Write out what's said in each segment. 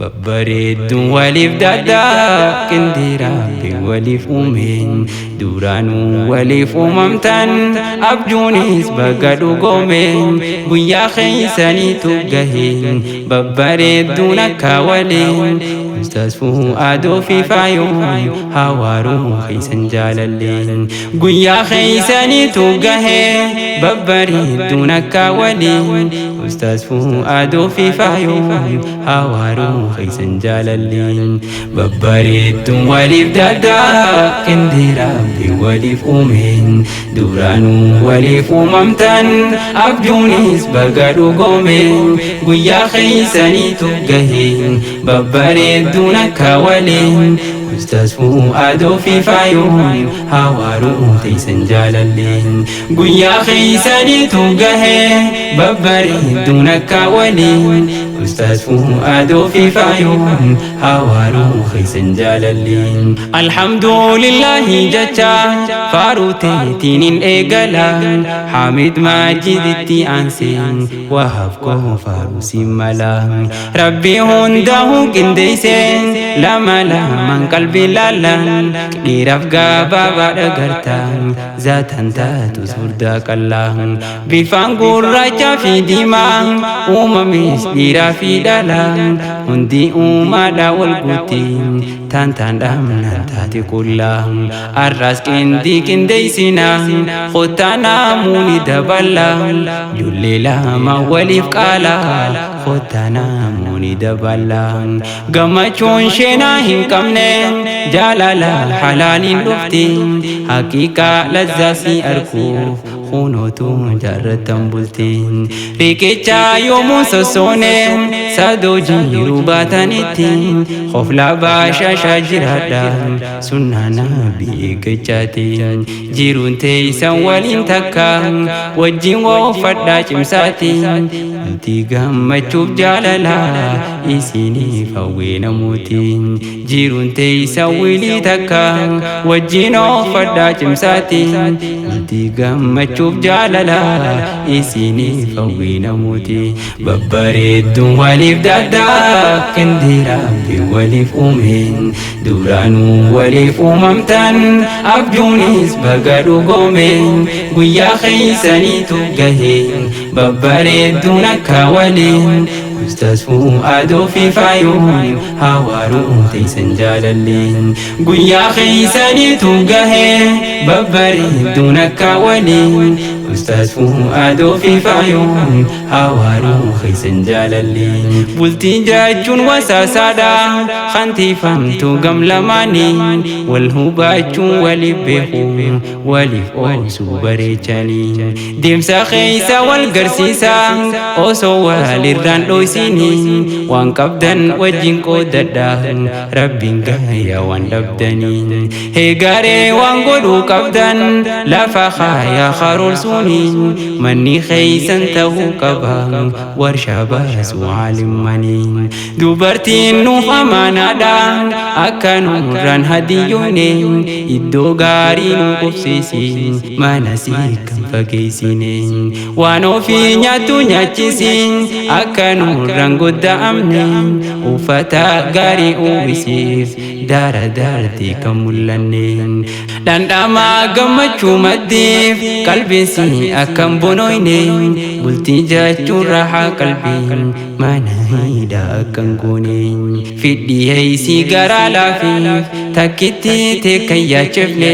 Babbareedduun waliif daaddaa qindii Rabbi waliif uumeen duraanuu waliif uumamtan abjuunis baga dhugoomeen guyyaa keeysaniitu gaheen babbareedduun akka waliin Ustaaz Fu'aadoo fi Faayoon hawaaruu keeysan jaalalleen guyyaa keeysaniitu gahee babbareedduun akka waliin Ustaaz Fu'aadoo fi Faayoon hawaaruu keeysan jaalalleen babbareedduun waliif daaddaa qindii Rabbi waliif uumeen duraanuu waliif uumamtan abjuunis baga dhugoomeen guyyaa keeysaniitu gaheen babbareedduun akka waliin Ustaaz Fu'aadoo fi Faayoon hawaaruu teeysan jaalalleen guyyaa keeysaniitu gahee babbareedduun akka waliin Ustaaz Fu'aadoo fi Faayoon hawaaruu keeysan jaalalleen Alhamdulillahi jecha faaruu teetiin hin eegala Hamid Maajiditti aanseen wahaaf koo faaruu si mala Rabbi hundahu qindeeyseen lama lamaan qalbii laalan dhiiraaf gabaabaadha gartaan zaataan taatus furdaa qallaan bifaan gurraachaa fi diimaa uumames dhiiraa fi dhalaan hundi uumaadha wal guutiin taan taan dhamnaan taate qullaa arraas qindii qindeeysinaa kottaa naamuuni dabala ijoollee lama waliif qaalaa kottaa naamuuni dabala gammachuun sheenaa hin qabne jaalala halaaliin dhufti haqiiqaa lazzaasii arguuf kunootu jaarrattan bultiin riqicha yoomuu sossoone sadoo jiru baatanitti hoflaa baashaashaa jiraadha sunnaa nabii eeggachaatiin jiruun teeysan waliin takka wajjin woofadhaa cimsaatiin bultii gammachuuf jaalala isiniif hawwee namuutiin jiruun teeysan wilii takka wajjin oofadhaa cimsaatiin bultii gammachuuf jaalala isiniif hawwee namuuti babbareedduun waliif daaddaa qindii Rabbi waliif uumeen duraanuu waliif uumamtan abjuunis baga dhugoomeen guyyaa keeysaniitu gaheen babbareedduun akka waliin Ustaaz Fu'aadoo fi Faayoon hawaaruu teeysan jaalalleen guyyaa keeysaniitu gahee babbareedduun akka waliin Ustaaz Fu'aadoo fi Faayoon hawaaruu keeysan jaalalleen bultiin jechuun wasaasaadha kantiifamtu gam lamaaniin wal hubachuun waliif beekuu waliif oobsuu bareechanii deemsa keeysa wal garsiisa osoo walirraan dhoysiniin waan qabdan wajjin qoodadha rabbiin gaaya waan dhabdaniin heegaree waan godhuu qabdan lafa kaayaa karoorsuuniin manni keeysan ta'uu qaba warshaa baasuu aalimmaniin dubartiin nuuf amaanaadha akka nurraan hadiyyoone iddoo gaarii nu qubsiisi mana sii kan fageessine waan ofii nyaattu nyaachisi akka nurraan godda'amne uffata gaarii uwwisiif daara daartii kan mul'anne dhandhamaa gammachuu maddiif qalbiinsi akkam bonoyne bultii jechuun raahaa qalbiin mana hidhaa akkan goone fidhii heeysii garaa laafiif takkitti teekkan yaachifne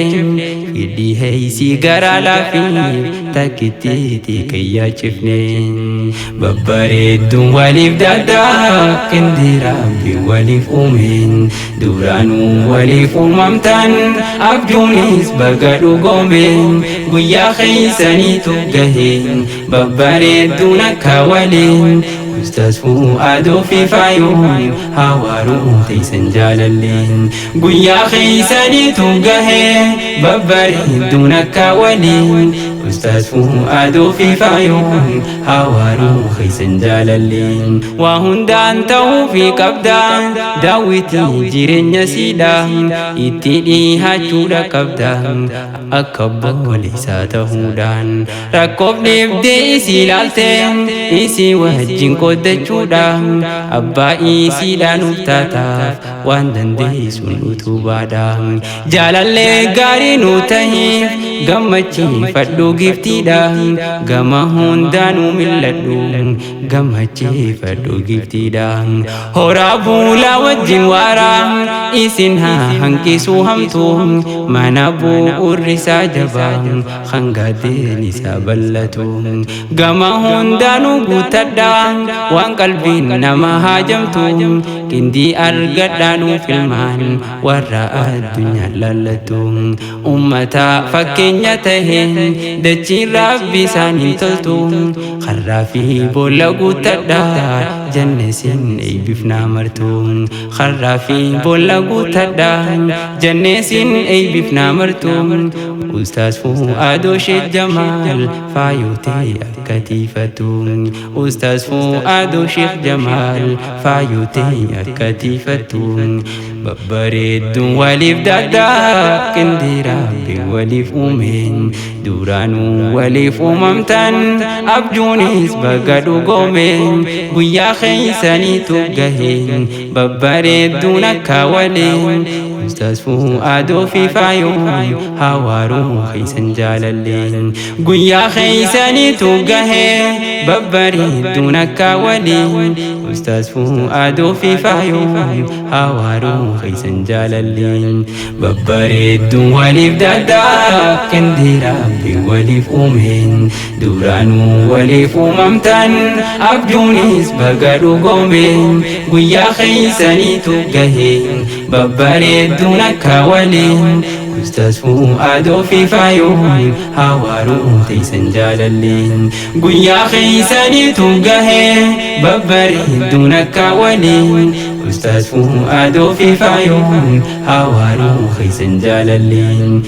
fidhii heeysii garaa laafiif takkitti teekkan yaachifne babbareedduun waliif daaddaa qindii Rabbi waliif uumeen duraanuu waliif uumamtan abjuunis baga dhugoomeen guyyaa keeysaniitu gaheen babbareedduun akka waliin Ustaaz Fu'aadoo fi Faayoon hawaaruu teeysan jaalalleen guyyaa keeysaniitu gahee babbareedduun akka waliin Ustaaz Fu'aadoo fi Faayoon hawaaruu keeysan jaalalleen waa hundaan ta'uu fi qabda daawwitii jireenya siidha itti dhihaachuudha qabda akka obboleessaa ta'uudhaan rakkoof dhiibdee isii ilaalte isii wajjin qoodde. qooddachuudha. Abbaa isiidhaa nuuf taataaf waan dandeessuun utubaadha. Jaalallee gaarii nu tahiif gammachiifadhu giftiidha. Gama hundaanuu mil'adhu gammachiifadhu giftiidha. Horaa buulaa wajjin waaraa isin haa hanqisuu hamtuu, mana bu'uurri isaa jabaa hangaadeen isaa bal'atu. Gama hundaanuu guuttadha waan qalbiin nama haajamtu, qindii argadhaa nuuf ilmaan warra addunyaa laallattu. Ummata fakkeenya tahe dachiin Rabbi isaaniin toltu, karraa fi boolla guuttadha jenne sin eebbifnaa martu. Karraa fi boolla guuttadha jenne sin eebbifnaa martu. Ustaaz Fu'aadoo Sheekh Jamaal faayotee akka tiifatu. Ustaaz Fu'aadoo Sheekh Jamaal faayotee akka tiifatu. Babbareedduun waliif daaddaa qindii Rabbi waliif uumeen, duraanuu waliif uumamtan abjuunis baga dhugoomeen, guyyaa keeysaniitu gaheen babbareedduun akka waliin. Ustaaz Fu'aadoo fi faayoon hawaaruu keeysan jaalalleen, guyyaa keeysaniitu gahee babbareedduun akka waliin. Ustaaz Fu'aadoo fi faayoon hawaaruu keeysan jaalalleen, babbareedduun waliif daaddaa qindii Rabbi waliif uumeen, duraanuu waliif uumamtan abjuunis baga dhugoomeen, guyyaa keeysaniitu gaheen babbareedduun akka waliin. Ustaaz Fu'aadoo fi faayoon hawaaruu teessan jaalalleen, guyyaa keeysaniitu gahee babbareedduun akka waliin. Ustaaz Fu'aadoo fi faayoon hawaaruu keessan jaalalleen.